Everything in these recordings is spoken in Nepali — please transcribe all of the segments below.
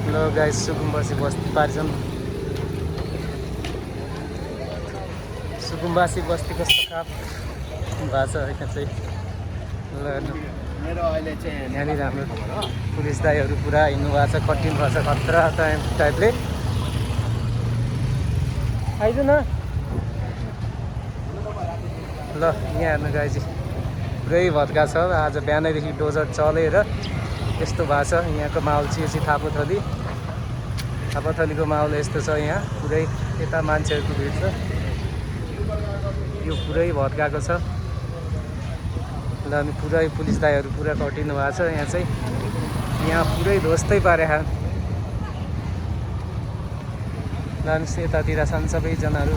ल गाइस सुकुम्बासी बस्ती पारिछन् सुकुम्बासी बस्तीको सखाप भएको छ यहाँ चाहिँ ल यहाँनिर हाम्रो पुलिस दाईहरू पुरा हिँड्नु भएको छ कठिन भएको छ खतरा टाइपले आइज न ल यहाँ हेर्नु गाइजी पुरै भत्का छ आज बिहानैदेखि डोजर चलेर यस्तो भएको छ यहाँको माहौल चाहिँ थापाथलीको माहौल यस्तो छ यहाँ पुरै यता मान्छेहरूको भिड छ यो पुरै भत्काएको छ ल अनि पुरै पुलिस दाईहरू पुरा कटिनु भएको छ यहाँ चाहिँ यहाँ पुरै ध्वस्तै पारे ल अनि यतातिर छन् सबैजनाहरू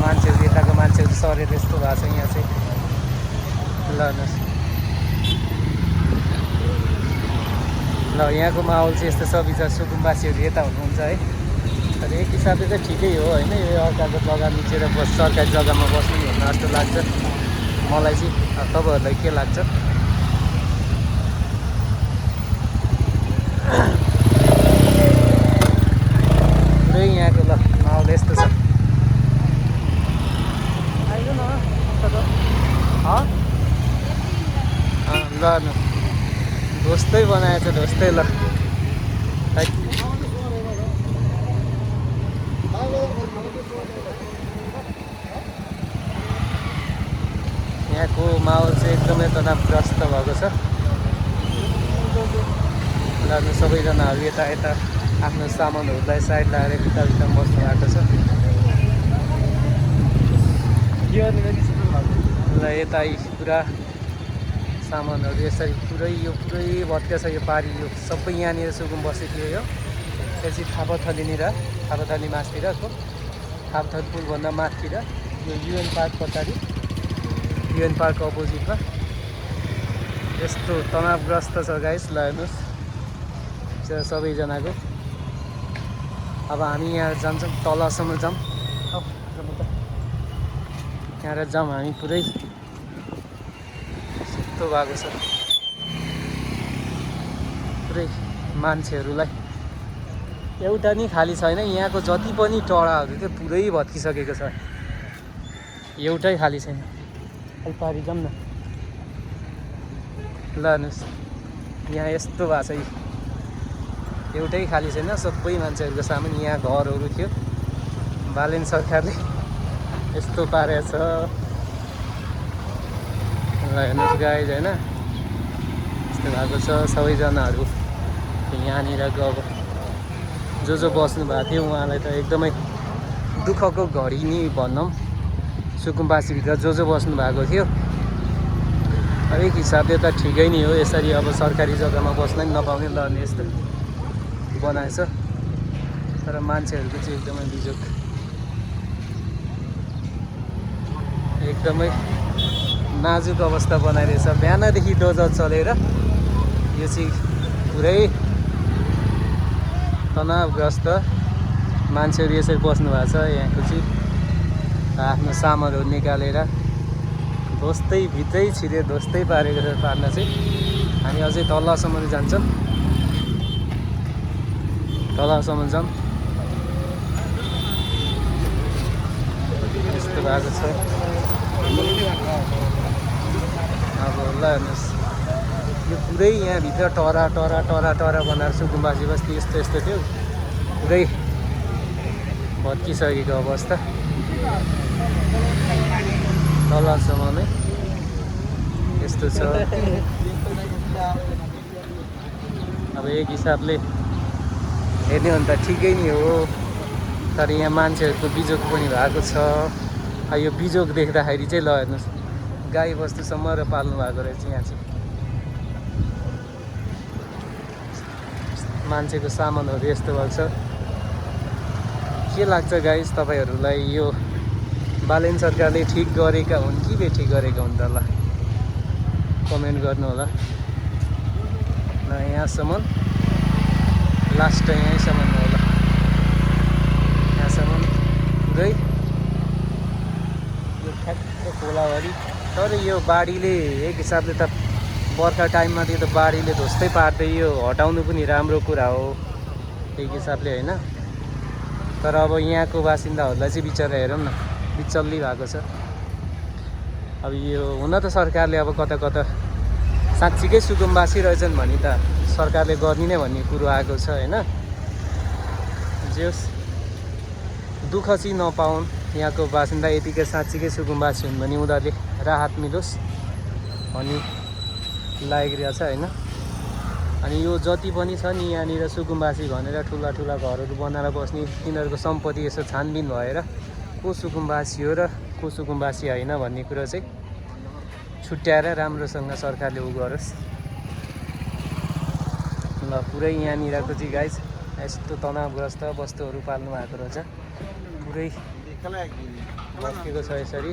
मान्छेहरू यताको मान्छेहरू सरेर यस्तो भएको छ यहाँ चाहिँ ल ल यहाँको माहौल चाहिँ यस्तो छ विचार सुकुम्बासीहरू यता हुनुहुन्छ है तर एक हिसाबले चाहिँ ठिकै हो होइन यो अर्काको जग्गा मिचेर सरकारी जग्गामा बस्नु भन्नु जस्तो लाग्छ मलाई चाहिँ तपाईँहरूलाई के लाग्छ पुरै यहाँको ल माहौल यस्तो छ आइज न ल ढोस्तै बनाएछ ढोस्तै ल यहाँको माहौल चाहिँ एकदमै तनावग्रस्त भएको छ ल सबैजनाहरू यता यता आफ्नो सामानहरूलाई साइड लगाएर भित्र बस्नु भएको छ ल यता पुरा सामानहरू यसरी पुरै भत्का छ यो पारी यो सबै यहाँनिर सुकुम्बासी थियो यो त्यसपछि थापाथली मासतिरको थापाथली पुलभन्दा माथितिर यो युएन पार्क पछाडि युएन पार्क अपोजिटमा यस्तो तनावग्रस्त छ गाइस ल हेर्नुहोस् सबैजनाको अब हामी यहाँ जान्छौँ तलसम्म जाऊँ यहाँ जाऊँ हामी पुरै यस्तो भएको छ पुरै मान्छेहरूलाई एउटा नि खाली छैन यहाँको जति पनि टडाहरू थियो पुरै भत्किसकेको छ एउटै खाली छैन अलि पारि जाऊँ न ल हेर्नुहोस् यहाँ यस्तो भएको छ एउटै खाली छैन सबै मान्छेहरूको सामान यहाँ घरहरू थियो बालेन सरकारले यस्तो पारेको छ ल हेर्नुहोस् गाइज होइन यस्तो भएको छ सबैजनाहरू यहाँनिरको अब जो बस्नु भएको थियो उहाँलाई त एकदमै दुःखको घडी नि भनौँ सुकुम्बासीभित्र जो बस्नु भएको थियो अब एक हिसाबले त ठिकै नै हो यसरी अब सरकारी जग्गामा बस्न नि नपाउने ल अनि यस्तो बनाएछ तर मान्छेहरूको चाहिँ एकदमै बिजोग एकदमै नाजुक अवस्था बनाइरहेछ बिहानदेखि डोजर चलेर यो चाहिँ पुरै तनावग्रस्त मान्छेहरू यसरी बस्नु भएको छ यहाँको चाहिँ आफ्नो सामानहरू निकालेर ध्वस्तै भित्रै छिरे ध्वस्तै पारेको पार्न चाहिँ हामी अझै तलसम्म जान्छौँ तलसम्म जाऊँ यस्तो भएको छ अब ल हेर्नुहोस् यो पुरै यहाँभित्र टरा बनाएर सुकुम्बासी बस्ती यस्तो थियो पुरै भत्किसकेको अवस्था तलसम्म नै यस्तो छ अब एक हिसाबले हेर्ने भने त ठिकै नै हो तर यहाँ मान्छेहरूको बिजोग पनि भएको छ यो बिजोग देख्दाखेरि चाहिँ ल हेर्नुहोस् गाई बस्तुसम्म र पाल्नु भएको रहेछ यहाँ चाहिँ मान्छेको सामानहरू यस्तो भएको छ के लाग्छ गाइस तपाईँहरूलाई यो बालेन सरकारले ठिक गरेका हुन् कि बेठिक गरेका हुन् त ल कमेन्ट गर्नु होला ल यहाँसम्म लास्ट यहीँसम्म होला यहाँसम्म पुरै यो ठ्याक्क खोलाभरि तर यो बाढीले एक हिसाबले त बर्खा टाइममा त्यो त बाढीले ध्वस्तै पार्दै यो हटाउनु पनि राम्रो कुरा हो त्यही हिसाबले होइन। तर अब यहाँको बासिन्दाहरूलाई चाहिँ बिचरा हेरौँ न बिचल्ली भएको छ। अब यो हुन त सरकारले अब कता कता साँच्चीकै सुकुम्बासी रहेछन् भने त सरकारले गर्ने नै भन्ने कुरो आएको छ होइन। जे होस् दुःख चाहिँ नपाउन् यहाँको बासिन्दा, यतिकै साँच्चीकै सुकुम्बासी हुन् भने उनीहरूले राहत मिलोस् भन्ने लागिरहेछ होइन। अनि यो जति पनि छ नि यहाँनिर सुकुम्बासी भनेर ठुला ठुला घरहरू बनाएर बस्ने तिनीहरूको सम्पत्ति यसो छानबिन भएर को सुकुम्बासी हो र को सुकुम्बासी होइन भन्ने कुरो चाहिँ छुट्याएर राम्रोसँग सरकारले उ गरोस् ल। पुरै यहाँनिरको चाहिँ गाइस यस्तो तनावग्रस्त वस्तुहरू पाल्नु भएको रहेछ, पुरै बस्केको छ यसरी।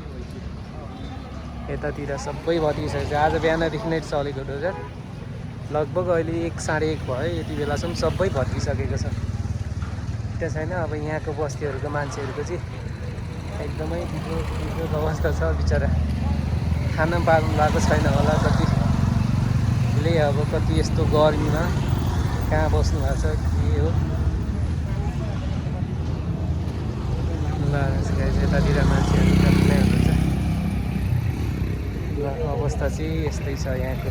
यतातिर सबै भत्किसकेको छ, आज बिहानदेखि नै चलेको डोजर लगभग अहिले 1 साढे 1 भयो, यति बेलासम्म सबै भत्किसकेको छ। त्यो छैन अब यहाँको बस्तीहरूको मान्छेहरूको चाहिँ एकदमै बिजोग अवस्था छ बिचरा, खान पाल्नु भएको छैन होला कतिले, अब कति यस्तो गर्मीमा कहाँ बस्नु भएको छ के हो ल। यतातिर मान्छेहरू कति नै हुनुहुन्छ ल, अवस्था चाहिँ यस्तै छ यहाँको।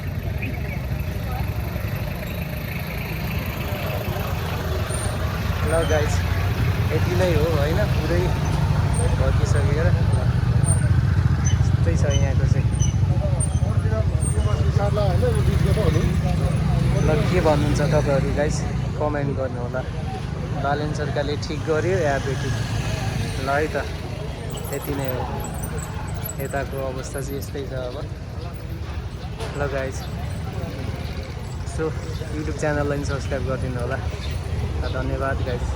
ल गाइस यति नै हो होइन, पुरै भत्किसकेर यस्तै छ यहाँको चाहिँ। ल के भन्नुहुन्छ तपाईँहरू गाइस कमेन्ट गर्नु होला। बालेन सरकारले ठिक गर्यो या बेठिक? ल है त यति नै हो, यताको अवस्था चाहिँ यस्तै छ अब। ल गाइस सो युट्युब च्यानललाई पनि सब्सक्राइब गरिदिनु होला। धन्यवाद गाइस।